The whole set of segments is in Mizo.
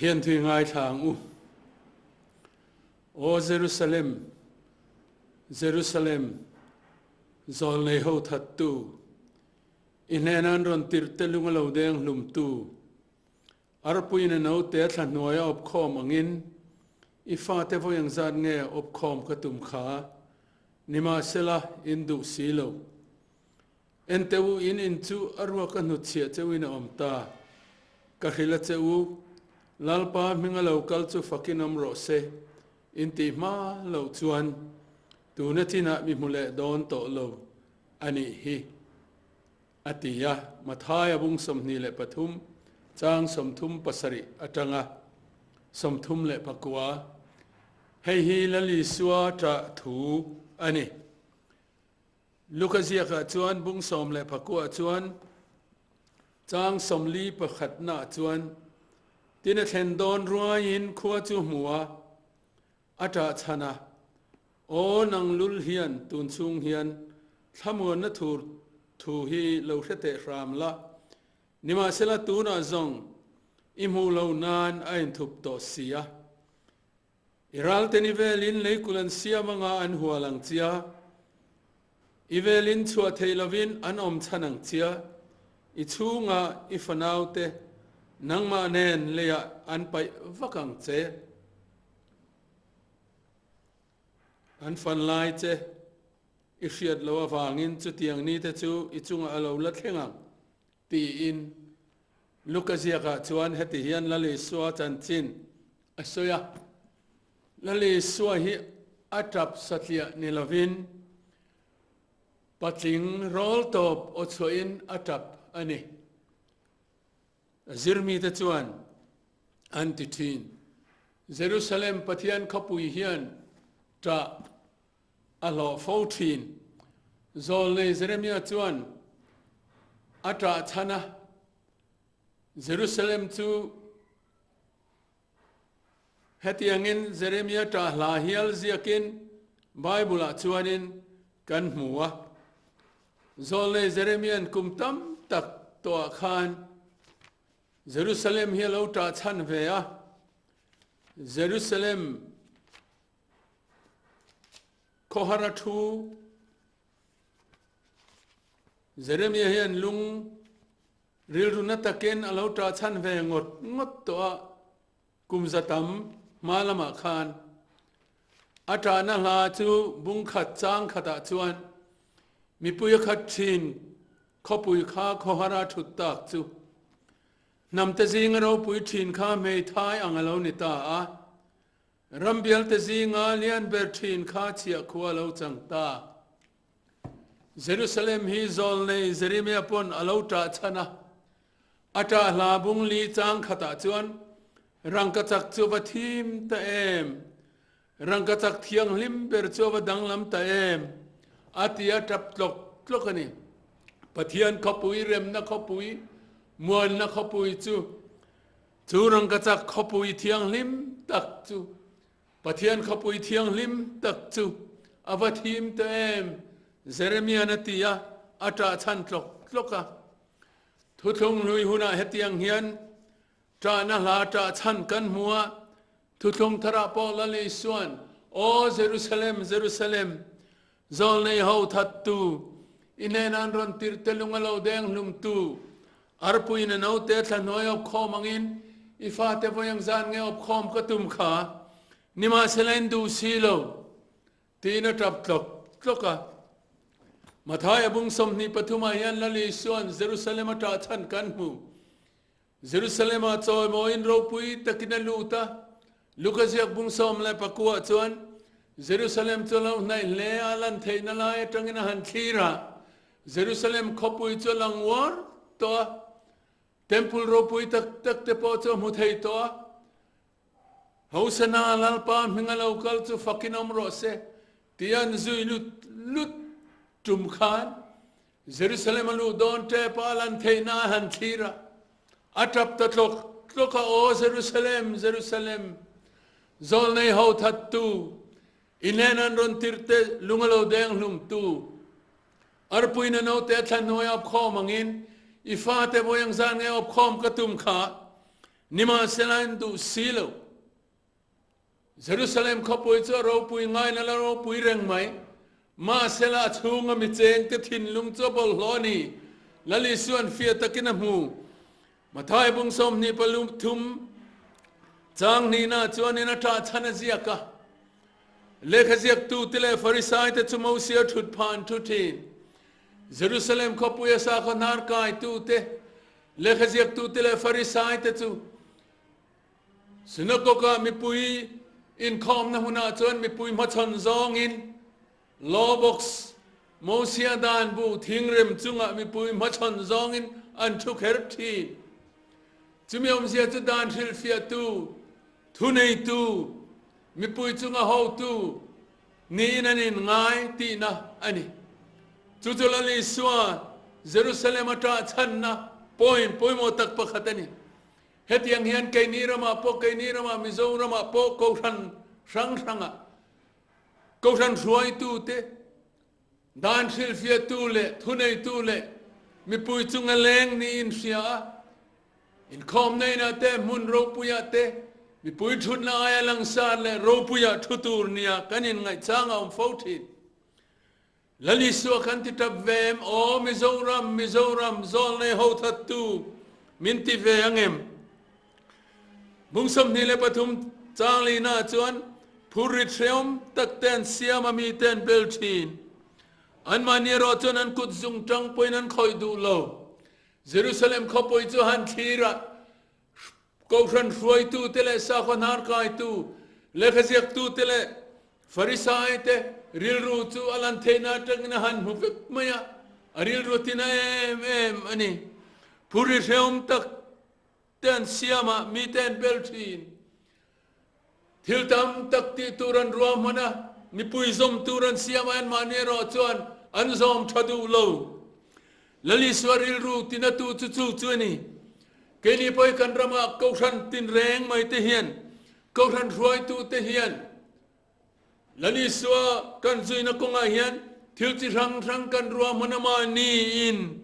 Pathian thui ngaithla ang u. Aw Jerusalem, Jerusalem, zawlnei ho thattu, i hnena an rawn tirh te lung a lo deng hlumtu, arpuiin a naute a thla hnuai a awpkhawm angin i fate vawi engzat nge awpkhawm ka tum kha, nimahsela in duh si lo. Ente u, in in chu a ruak a hnutchhiah cheuhin a awm ta. Ka hrilh a che u, Lalpa hminga lo kal chu fakin awm rawh se, in tih hma loh chuan tuna chinah mi hmu leh dawn tawh lo a nih hi, a ti a. Mathaia bung 23, chang 37 atanga 39, hei hi Lal Isua ṭah thu a ni. Luka ziakah chuan bung 14 chuan chang 41 naah chuan tin a thlen dawn ruaiin khua chu hmu a, a ṭah chhan a, Aw nang lul hian tun chhung hian thlamuanna thur thu hi lo hre teh hram la, nimahsela tunah zawng i hmuh lo nan a inthup tawh si a. I ralte ni velin leikul an siam anga an hual ang chia, i velin chhuah theih lovin an awm chhan ang chia, i chhunga i fanaute nangmah nen leiah an paih vak ang che. An fan lai che i hriat loh avangin chutiang nite chu i chungah a lo la thleng ang, tiin Luka ziakah chuan heti hian Lal Isua chanchin a sawi a, Lal Isua hi a tap satliah ni lovin patling rawl tawp aw chhuahin a tap a ni. A zirmite chuan an ti thin. Jerusalem Pathian khawpui hian tah a hlawh fo thin. Zawlnei Jeremia chuan a ṭah chhan a, Jerusalem chu hetiangin Jeremia ṭah hla hial ziakin Bible-ah chuanin kan hmu a. Zawlnei Jeremia'n kum tam tak tawhah khan Jerusalem hi a lo ṭah chhan ve a, Jerusalem Khawhara thu Jeremia hian lung rilru na takin a lo ṭah chhan ve ngawt ngawt tawh a, kum za tam hma lamah khan a ṭahna hla chu bung khat chang khatah chuan mipui a khat ṭhin khawpui kha khawhara ṭhut tak chu hnamte zinga ropui ṭhin kha hmeithai ang a lo ni ta a. Rambialte zinga lian ber thin kha chhiah khua lo chang ta. Jerusalem hi zawlnei Jeremia pawn a lo ṭah chhan a. A ṭah hla bung li chang khatah chuan, Rangkachak chu va thim ta em! Rangkachak thianghlim ber chu a va danglam ta em! a ti a ṭap tlawk tlawk a ni. Pathian khawpui, remna khawpui, muanna khawpui chu Chu rangkachak khawpui thianghlim tak chu, Pathian khawpui thianghlim tak chu a va thim ta em? Jeremia'n a ti a, a ṭah chhan tlawk tlawk a. Thuthlung hlui hunah hetiang hian ṭahna hla ṭah chhan kan hmu a, thuthlung tharah pawh Lal Isua'n, Aw Jerusalem, Jerusalem, Zawlnei ho thattu, i hnenah an rawn tirh te lung a lo deng hlumtu, arpuiin a naute thla hnuai awp khawm angin i fate vawi ang zan nge awp khawm ka tum kha, nimahsela in duh si lo, tiin a tap tlawk tlawk a. Mathaia bung 23 ah hian Lal Isua'n Jerusalem a ṭah chhan kan hmu. Jerusalem-ah chawimawiin ropui takin a lut a, Luka ziak bung 19 ah chuan Jerusalem chu a lo hnaih hle a, lan theihna lai atangin a han thlir a, Jerusalem khawpui chu a lang uar tawh a, Temple ropui tak tak te pawh chu a hmu thei tawh a. Hosana, Lalpa hming a lo kal chu fakin awm rawh se, tia an zui lut lut tum khan Jerusalem a luh dawn tep a, a lan theihna a han thlir a, a tap ta tlawk tlawk a, Aw Jerusalem, Jerusalem, zawlnei ho thattu, i hnen an rawn tirh te lung a lo deng hlumtu, arpuiin a naute a thla hnuai awp khawm angin i fate vawi ang zan nge awp khawm ka tum kha. Nimahsela in duh si lo. Jerusalem khawpui chu a ropui ngaiin a la ropui reng mai. Mahsela a chhunga mi chengte thinlung chu a bawlhhlawh a ni. Lal Isua'n fiah takin a hmu. Mathai bung 23 chang hnihna chuanin a ṭah chhan a ziak a. Lehkha ziaktute leh Farisaite chu Mosia ṭhut phah an ṭhu ṭhin. Jerusalem khawpuia sakhaw hnar kaitute, lehkha ziaktute leh Farisaite chu Synagogue-ah mipui inkhawmna hunah chuan mipui hmachhawn zawngin Law Box, Mosia dan bu thingrem chungah mipui hmachhawn zawngin an thu kher thin. Chumi awmzia chu dan hrilhfiahtu, thuneitu, mipui chunga hotu niin an inngai tihna a ni. Chu chu Lal Isua Jerusalem a ṭahchhanna point pawimawh tak pakhat a ni. Hetiang hian keini ramah pawh, keini ramah Mizoramah pawh Kohhran hrang hrangah Kohhran hruaitute, dan hrilhfiahtu leh thuneitu leh mipui chunga leng niin hria a, inkhawmna inah te, hmun ropuiah te, mipui thutna aia langsar leh ropuiah thu tur nia kan inngaihchang a awm fo thin. Lal Isua kan ti tap ve em? Aw Mizoram, Mizoram, zawlnei ho thattu min ti ve ang em? Bung 23 chang lihnaah chuan phurrit hreawm tak te an siam a mite an bel thin. Anmahni erawh chuan an kut zung tang pawhin an khawih duh lo. Jerusalem khawpui chu han thlir a, Kohhran hruaitute leh sakhaw hnarkaitu, lehkhaziaktute leh Farisaite rilru chu a lan theihna atangin a han hmu vek mai a, a rilru a tina em em a ni. Phuri hrehawm tak te an siam a, mite an bel thin. Thil tam tak tih tur an ruahman a, mipui zawm tur an siam a, anmahni erawh chuan an zawm tha duh lo. Lal Isua rilru tinatu chu chu chu a ni. Keini pawh hi kan ramah Kohhran tinreng mai te hian, Kohhran hruaitu te hian Lal Isua kan zuina kawngah hian thil chi hrang hrang kan ruahman a mahniin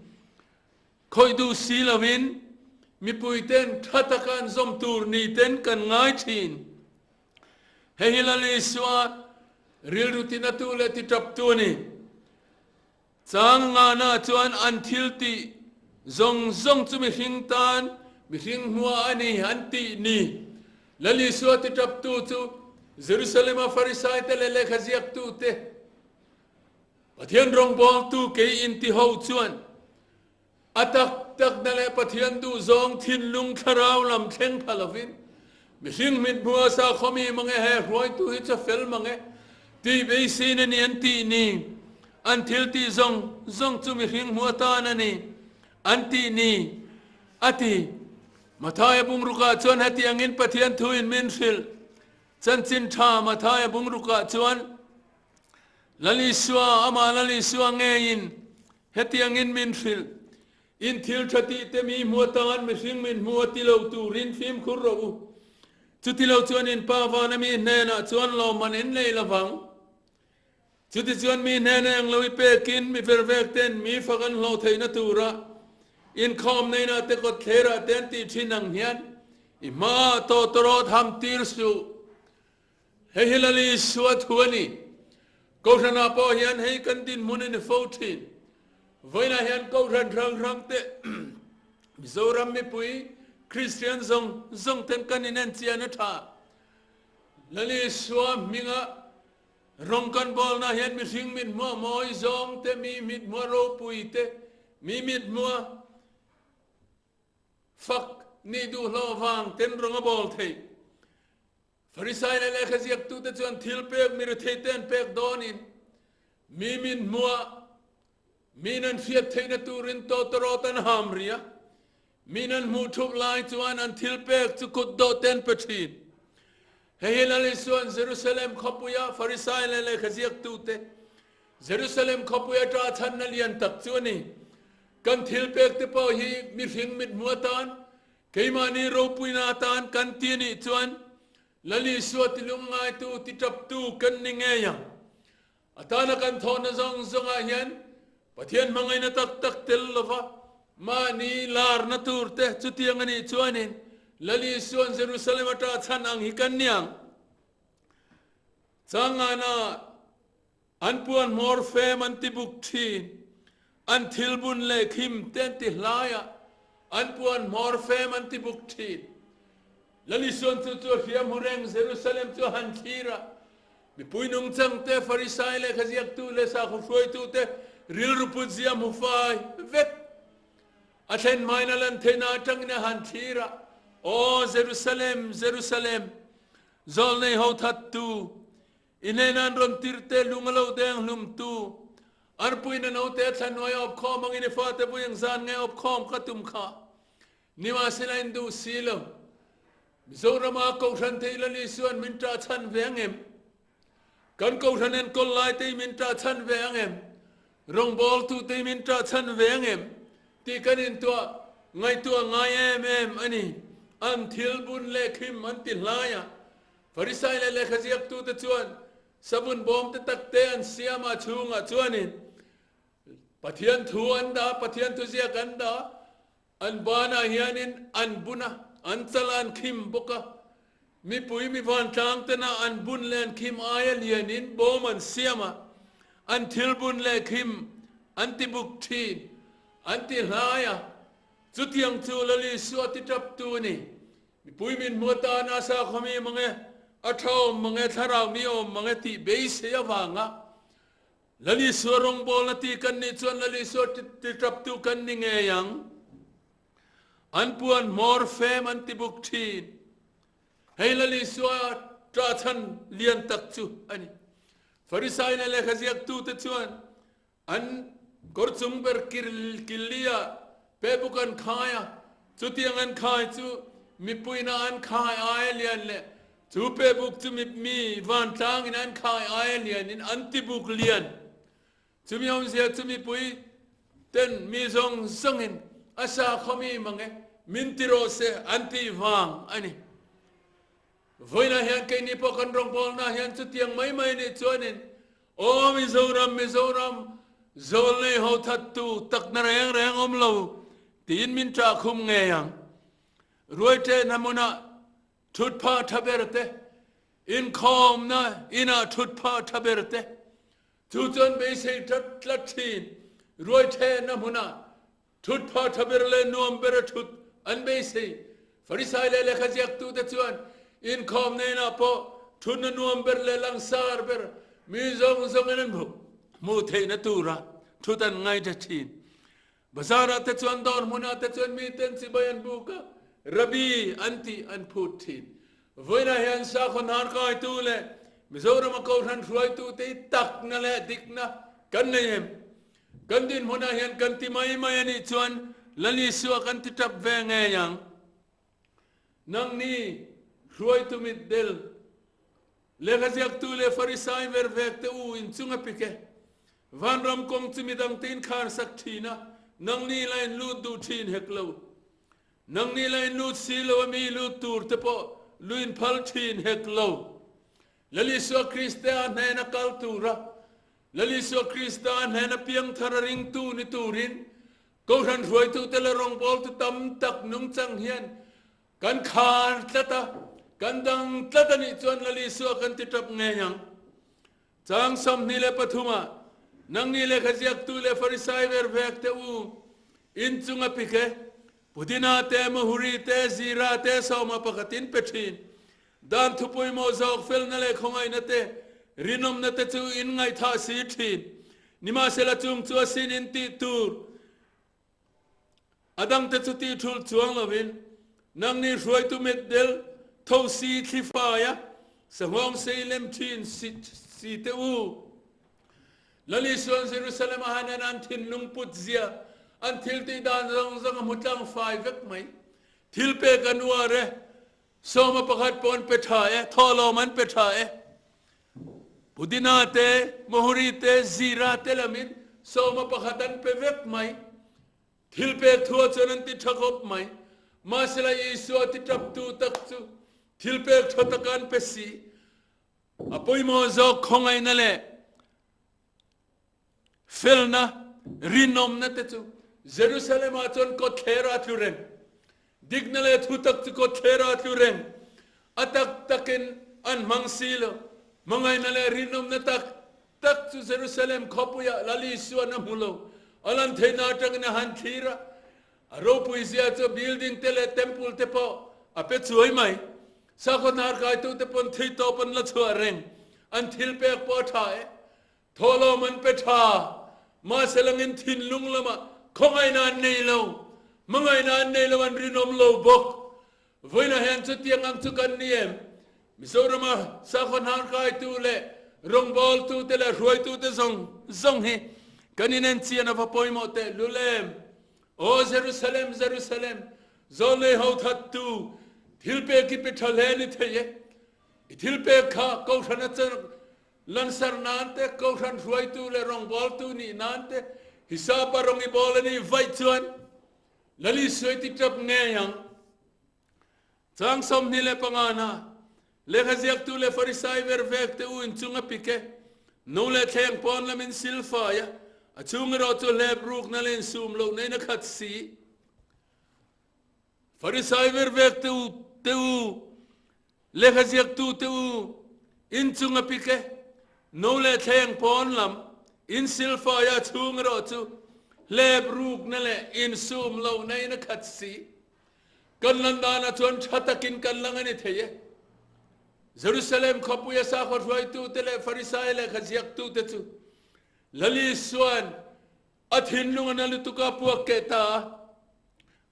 Khawih duh si loin mipuiten tha taka an zawm tur ni ten kan ngai thin. Hei hi Lal Isua rilru tinatu leh titaptu a ni. Chang ngana chuan an thil tih zawng zawng chu mihring tan mihring hmua a ni an tih ni. Lal Isua titaptu chu Jerusalem-a Farisaite leh lehkha ziaktute, Pathian rawngbawltu kei intiho chuan a tak takna leh Pathian duhzawng thinlung thlarau lam thleng pha lovin mihring mithmuha sakhawmi mange he hruaitu hi chu fel mange tih beisein a ni an tih ni. An thil tih zawng zawng chu mihring hmu atan a ni an tih ni a ti. Mathaia bungrukah chuan hetiangin Pathian thuin min hrilh. Chanchin tha Mathaia bungrukah chuan Lal Isua, amah Lal Isua ngeiin hetiangin min hrilh, In thil tha tih te mi hmu atan mihring min hmu a ti lo turin fimkhur rawh u. Chuti lo chuan in Pa vana mi hnenah chuan lawmman in nei lo vang. Chuti chuan mi hnena englo i pekin mi vervek ten mi fak an hlawh theihna tura inkhawm neinah te kawtthlerah te an tih thin ang hian i hmaah tawtawrawt ham tir suh. Hei hi Lal Isua thu a ni. Kohhranah pawh hian hei kan dinhmun a ni fo thin. Vawiinah hian Kohhran hrang hrang te, Mizoram mipui, Kristian zawng zawng ten kan inenchian a tha. Lal Isua hminga rawng kan bawlna hian mihring mithmuah mawi zawng te, mi mithmuah ropui te, mi mithmuah fak nih duhloh vang ten rawng a bawl theih. Farisai leh lehkha ziaktute chuan thil pek mi retheite an pek dawnin mi min hmuah min an hriat theihna turin tawtawrawt an ham ri a, min an hmuh thup lai chuan an thil pek chu kut dawh te an pe thin. Hei hi Lal Isua'n Jerusalem khawpuia Farisai leh lehkha ziaktute Jerusalem khawpuia ṭahchhanna lian tak chu a ni. Kan thil pek te pawh hi mihring mithmu atan Keimahni ropuina atan kan ti anih chuan Lal Isua ti lungngaitu, ti taptu kan ni ngei ang. A tana kan thawhna zawng zawngah hian Pathian hmangaihna tak tak tel lova mahni larna tur te chutiang anih chuanin. Lal Isua'n Jerusalem a ṭah chhan ang hi kan ni ang. Changana an puan hmawr fem an ti buk ṭhin, an thil bun leh khim te an ti hlai a, an puan hmawr fem an ti buk ṭhin. Lal Isua'n chu chu a hria hmu reng Jerusalem chu a han thlir a, mipui nungchang te, Farisai lehkha ziaktu leh sakhaw hruaitu te rilru put zia hmu fai vek. A thlen hmain a lan theihna aṭangin a han thlir a, Aw Jerusalem, Jerusalem, zawlnei ho thattu, i hnena an rawn tirhte lung a lo deng hlumtu, arpuiin a note a thla hnuai awp khawm angin i fate vui ang zan nge awp khawm ka tum kha nimahsela in duh si lo. Mizorama Kohhran thei Lal Isua'n min ṭah chhan ve ang em? Kan Kohhran enkawl lai te hi min ṭah chhan ve ang em? Rawngbawltu te hi min ṭah chhan ve ang em? Tih kan intuah ngaihtuah ngai em em a ni. An thil bun leh khim an ti hlai a. Farisai leh lehkhaziaktute chuan sabun bawm te tak te an siam a, chhungah chuanin Pathian thu an dah, Pathian thuziak an dah. An banah hianin an bun a, an chal an khim bawk a. Mipui mi vantlang tena an bun leh an khim aia lianin bawm an siam a, an thil bun leh khim an ti buk thin, an ti hlai a. Chutiang chu Lal Isua ti taptu a ni. Mipui min hmu atana a sakhawmi mang e, a tha awm mang e, thlarau mi awm mang e tih beisei avanga Lal Isua rawngbawlna ti kan nih chuan Lal Isua ti taptu kan ni ngei ang. An puan hmawr fem an ti buk thin. Hei Lal Isua ṭahchhan lian tak chu a ni. Farisai leh lehkhaziaktute chuan an kawr chung ber killi-ah pehbuk an khai a, chutiang an khai chu mipuina an khai aia lian leh Chu pehbuk chu mi vantlangin an khai aia lianin an tibuk lian. Chumi awmzia chu mipui ten mi zawng zawngin a sakhawmi mang e, min ti rawh se an tih vang a ni. Vawiinah hian keini pawh kan rawngbawlna hian chutiang mai mai nih chuanin Aw Mizoram, Mizoram, zawlnei ho thattu takna reng reng awm lo tiin min ṭahkhum ngei ang. Ruaiṭehna hmunah Thutphah tha ber te, inkhawmna inah thutphah tha ber te, chu chuan beisei tlat tlat thin. Ruaithehna hmunah thutphah tha ber leh nuam bera thut an beisei. Farisai leh lehkha ziaktute chuan inkhawmna inah pawh thutna nuam ber leh langsar ber mi zawng zawngin an hmuh theihna tura thut an ngaithla thin. Bazar-ah te chuan dawr hmunah te chuan miten chibai an buk a, Rabbi an tih an phut thin. Vawiinah hian sakhaw hnar kaitu leh Mizorama Kohhran hruaitute hi takna leh dikna kan nei em? Kan dinhmunah hian kan ti mai mai a nih chuan Lal Isua kan ti tap ve ngei ang. Nangni hruaitu mitdel, Lehkha ziaktu leh Farisai vervek te u in chung a pik e. Vanram kawng chu midang te in khar sak thin a, nangni la in lut duh thin hek lo. Nangni la in lut si lo a mi lut tur te pawh lu in phal thin hek lo. Lal Isua Krista hnena kal tura, Lal Isua Krista hnena piangthar a ringtu ni turin Kohhran hruaitute leh rawngbawltu tam tak nungchang hian Kan khar tlat a, kan dang tlat a nih chuan Lal Isua kan ti tap ngei ang. Chang 23 ah, Nangni lehkha ziaktu leh Farisai vervek te u, in chung a pik e, Pudina te, Mahuri te, Zira te, Sawma pakhat in pe thin. Dan thu pawimawh zawk felna leh khawngaihna te, rinawmna te chu in ngaihthah si thin. Nimahsela chung chu a sin in tih tur. A dangte chu tih thulh chuang lovin nangni hruaitu mitdel thosi thlifaia sanghawng sei lem thin si te u. Lal Isua'n Jerusalem a han en a, an thinlung put zia, an thil tih dan zawng zawng a hmu tlang fai vek mai. Thil pek an uar e, sawma pakhat pawh an pe tha e, thawhlawm an pe tha e. Pudina te, Mahuri te, Zira te lamin sawma pakhat an pe vek mai. Thil pek thua chuan an ti tha khawp mai. Mahsela Isua ti taptu tak chu thil pek tha taka an pe si. A pawimawh zawk khawngaihna leh felna, rinawmna te chu Jerusalem ah chuan kawtthler ah tlu reng. Dikna leh thutak chu kawtthler ah tlu reng. A tak takin an hmang si lo. Hmangaihna leh rinawmna tak tak chu Jerusalem khawpuiah Lal Isua'n a hmu lo. A lan theihna atangin a han thlir a. A ropui zia chu building te leh temple te pawh a pe chuai mai. Sakhaw hnarkaitute pawn theihtawp an la chhuah reng. An thilpek pawh a tha e. Thawhlawm an pe tha. Mahse langin thinlung lamah khawngaihna an nei lo. Hmangaihna an nei lo, an rinawm lo bawk. Vawiinah hian chutiang ang chu kan ni em? Mizorama sakhaw hnarkaitu leh rawngbawltute leh hruaitute zawng zawng hi kan inenchian a va pawimawh tehlul em? Aw Jerusalem, Jerusalem, zawlnei ho thattu, thilpek i pe tha hle ni thei e. I thilpek kha Kohhran a lansar nan te, Kohhran hruaitu leh rawngbawltu nih nan te, hisapa rawng i bawl a nih vaih chuan Lal Isua i ti tap ngei ang. Chang 25 na, Lehkha ziaktu leh Farisai ver vek te u inchung a pik e. No leh thleng pawn lam in sil fai a, a chhung erawh chu hlep rukna leh insum lohna in a khat si. Farisai ver vek te u te u, lehkha ziaktu te u, inchung a pik e. No leh thleng pawn lam in sil fai a, a chhung erawh chu hlep rukna leh insum lohna in a khat si. Kan lan danah chuan tha takin kan lang a ni thei e. Jerusalem khawpuia sakhaw hruaitute leh Farisai lehkha ziaktute chu Lal Isua'n a thinlung a na lutuk a puak keh ta a.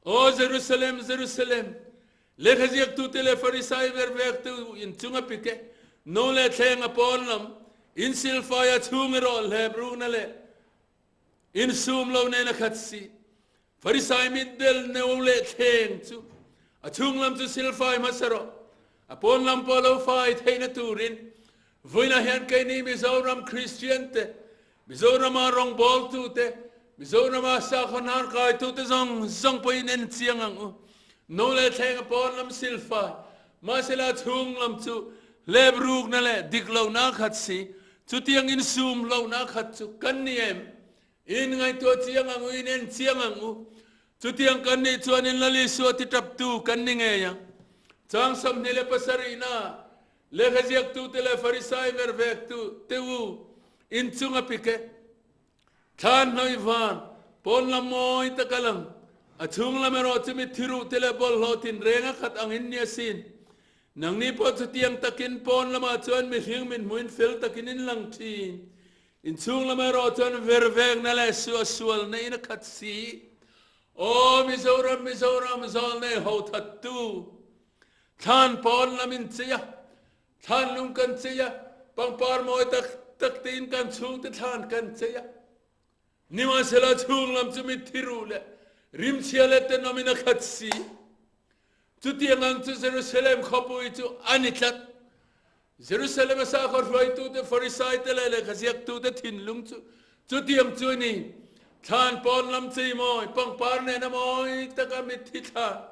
Aw Jerusalem, Jerusalem, lehkha ziaktute leh Farisai vervektu inchung a pik e, no leh thleng a pawn lam, insilfai a chhung erawh hlep rukna leh Insum lo nen a khat si. Farisai mitdel neo leh thleng chu a chhung lam chu silfai hmasa rawh. A pawn lam pawh lo fai theihna turin vawiinah hian keini Mizoram Kristian te, Mizorama rawngbawltu te, Mizorama sakhaw hnarkaitu te zawng zawng pawhin en chiang ang u. No leh thleng a pawn lam silfai, mahsela a chhung lam chu hlep rukna leh dik lohna a khat si. Chutiang insum lohna khat chu kan ni em? In ngaihtuah chiang ang u, in en chiang ang u. Chutiang kan nih chuan in Lal Isua titaptu kan ni ngei ang. Chang 27 na lehkha ziaktute leh Farisai vervektu te u, in chung a pik e. Thlan hnawih van, pawn lam mawi tak a lang. A chhung lam erawh chu mitthi ruh te leh bawlhhlawh tinreng a khat ang in ni asin. Nangni pawh chutiang takin pawn lamah chuan mihring min hmuin fel takin in lang thin. Inchhung lam erawh chuan vervekna leh suahsualna in a khat si. Aw Mizoram, Mizoram, zawlnei ho thattu. Thlan pawn lam in chei a, thlan lung kan chei a, pangpar mawi tak tak tein kan chhungte thlan kan chei a. Nimahsela chhung lam chu mitthi ruh leh rimchhia leh tenawm in a khat si. Chutiang ang chu Jerusalem khawpui chu a ni tlat. Jerusalem a sakhaw hruaitute, Farisaite leh lehkhaziaktute thinlung chu chutiang chu a ni. Thlan pawn lam cheimawi, pangpar nena mawi taka mitthi thla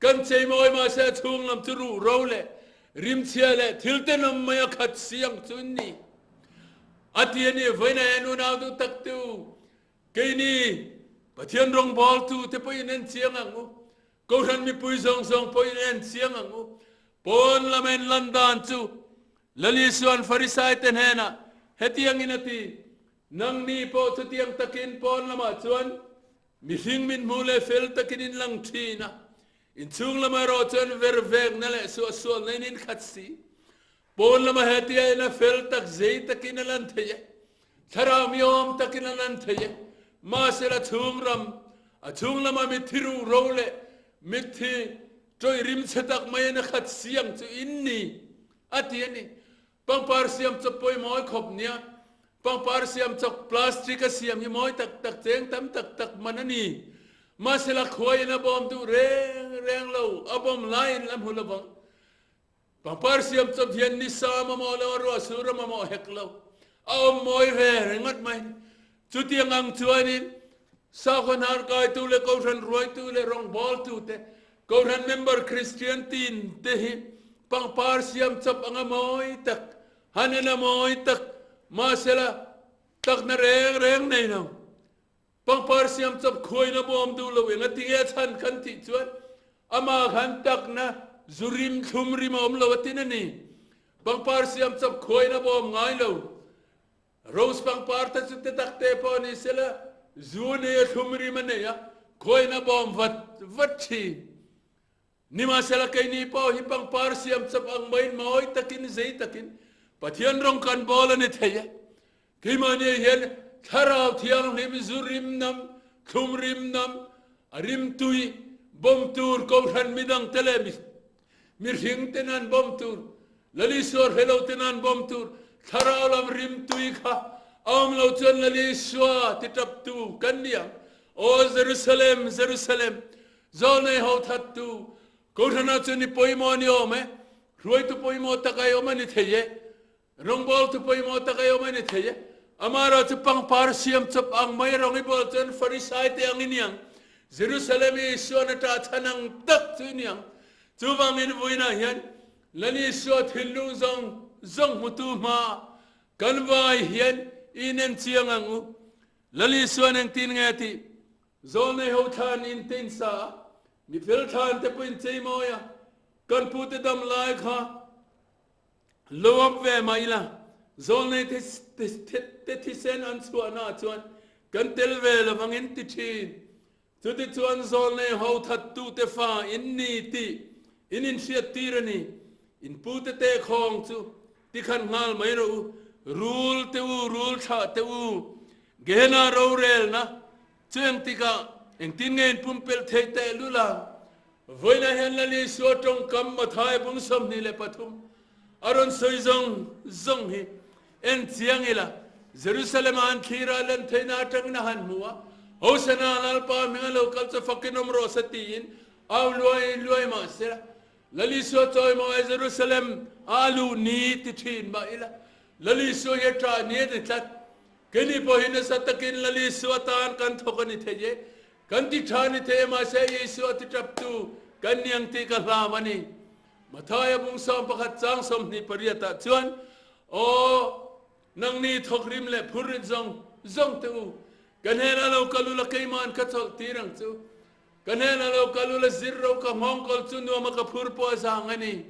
kan cheimawi mahse a chhung lam chu ruhro leh rimchhia leh thil tenawm mai a khat si ang chu an ni. A ti a ni, vawiin ah hian unau duh tak te u, keini Pathian rawngbawltute pawhin en chiang ang u. Kohhran mipui zawng zawng pawhin en chiang ang u. Pawn lam en lan dan chu Lal Isua'n Farisaite hnenah hetiangin a ti, Nangni pawh chutiang takin pawn lamah chuan mihring min hmu leh fel takin in lang thin a, inchhung lamah erawh chuan vervekna leh suahsualna in inkhat si. Pawn lama hetia in a fel tak zei takin a lan thei e, thlarau mi awm takin a lan thei e, mahsela chhung ram, a chhung lama mitthi ruh ro leh mitthi tawih rim chhe tak mai in a khat siang chu in ni, a ti a ni. Pangpar siam chawp pawh hi mawi khawp nia, pangpar siam chawp plastic a siam hi mawi tak tak cheng tam tak tak man a ni. Mahsela khuai in a bawm duh reng reng lo, a bawm laiin la hmu lovang. Pangpar siam chawp hian ni sa mamawh lo a ruah sur a mamawh hek lo. A awm mawi ve ringawt mai. Chutiang ang chuanin sakhaw hnar kaitu leh Kohhran ruaitu leh rawngbawltu te, Kohhran member Kristian tin te hi pangpar siam chawp anga mawi tak, han en a mawi tak, mahsela takna reng reng nei lo. Pangpar siam chawp khuain a bawm duh lo eng a ti nge a chhan kan tih chuan. Amah khan takna zu rim thlum rim a awm lo a tin a ni. Pangpar siam chawp khuain a bawm ngai lo. Rose pangpar te chu te tak te pawh ni sela zu nei a thlum rim a nei a, khuain a bawm vat vat thin. Nimahsela keini pawh hi pangpar siam chawp ang maiin mawi takin zei takin Pathian rawng kan bawl a ni thei e. Keimahni hian Thlarau Thianghlim zu rim nam, thlum rim nam, a rim tui, bawm tur Kohhran midang te leh mihring te nan bawm tur, Lal Isua hre lo te nan bawm tur, Thlarau lam rim tui kha a awm lo chuan Lal Isua ti tap tu kan ni ang. Aw Jerusalem, Jerusalem, Zawlnei ho that tu, Kohhranah chuan i pawimawh a ni awm e, hruaitu pawimawh tak ai awm a ni thei e, Rawngbawltu pawimawh tak ei awm a ni thei e. Amaherawh chu pangpar siam chawp ang mai rawng i bawl chuan Farisai te ang i niang. Jerusalem i Isua'n a ṭah chhan ang tak chu i niang. Chuvangin vawiinah hian Lal Isua thinlung zawng zawng hmutu hmaah kan vai hian i inen chiang ang u. Lal Isua'n engtin nge a tih? Zawlnei ho thlan in te in sa a, mifel thlan te pawh in chei mawi a, kan pute dam lai kha Lo awp ve mah ila, zawlnei te thisen an chhuahna ah chuan kan tel ve lo vangin ti thin. Chutichuan zawlnei ho thattute fa in ni tih in inhriat tir a ni. In pute tehkhawng chu tikhan nghal mai rawh u, rul te u, rul thlah te u, Gehenna rorelna chu engtikah engtin nge in pumpelh theih tehlul a? Vawiinah hian Lal Isua tawngkam Mathai bung 23 a rawn sawi zawng zawng hi en chiang ila, Jerusalem-a an thlir a, len theihna atangin a han hmu a, Hosana, Lalpa hminga lo kal chu fakin awm rawh se tiin au luai luai mah sela, Lal Isua chawimawi Jerusalem a luh ni ti thin mah ila, Lal Isua hi a ṭah ni a ni tlat. Keini pawh hi nasa takin Lal Isua tan kan thawk a ni thei e. Kan ti tha ni thei e mahse Isua ti taptu kan ni ang tih ka hlam a ni. Mathaia bung 11 chang 28 ah chuan, Aw, nangni thawkrim leh phurrit zawng zawng te u, ka hnenah lo kal ula keima'n ka chawlh tir ang chu. Ka hnenah lo kal ula zir ro ka nghawngkawl chu nuama ka phur pawh a zang a ni.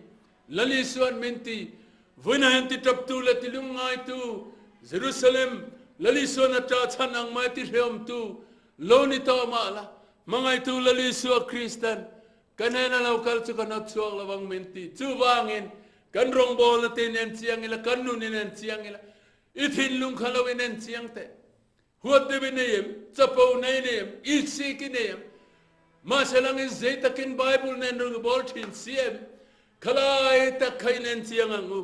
Lal Isua'n min ti, Vawiinah hian ti taptu leh ti lungngaitu Jerusalem, Lal Isua'n a ṭah chhan ang mai ti hrehawmtu lo ni tawh mah la, hmangaihtu Lal Isua Kristan ka hnena lo kal chu ka hnawt chhuak lo ang min ti. Chuvangin, kan rawngbawlna te in en chiang ila, kan nun in en chiang ila, i thinlung kha lo in en chiang teh. Huat deuh i nei em? Chapo nei nei em? Itsik i nei em? Mahse langin zei takin Bible nen rung i bawl thin si em? Khalai tak kha in en chiang ang u.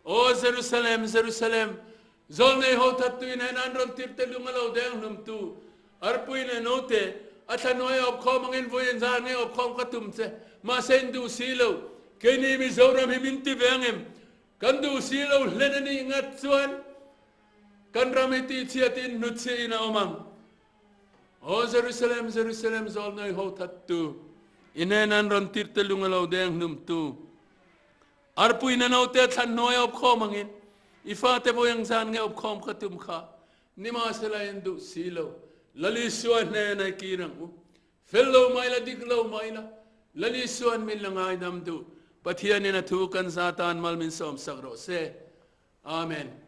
Aw Jerusalem, Jerusalem, zawlnei ho thattu in hen an rawn tirh te lung a lo deng hlumtu, arpui leh note, a thlahnuai a awpkhawm angin vui in zar ngei awpkhawm ka tum che, mahse in duh si lo. Keini Mizoram hi min ti ve ang em? Kan duh si lo hlen a nih ngat chuan Kan ram hi tihchhiatin hnutchhiahin a awm ang. Aw Jerusalem, Jerusalem, zawlnawi ho thattu, i hnen an rawn tirh te lung a lo deng hlumtu, arpui na note thlan hnuai a awpkhawm angin, i fate vawi ang zan nge awpkhawm ka tum kha, nimahsela in duh si lo. Lal Isua hnen a i kir ang u. Fel lo mah ila, dik lo mah ila, Lal Isua'n min la ngaidam duh. Pathianin a thu kan za tan mal min sawmsak rawh se. Amen.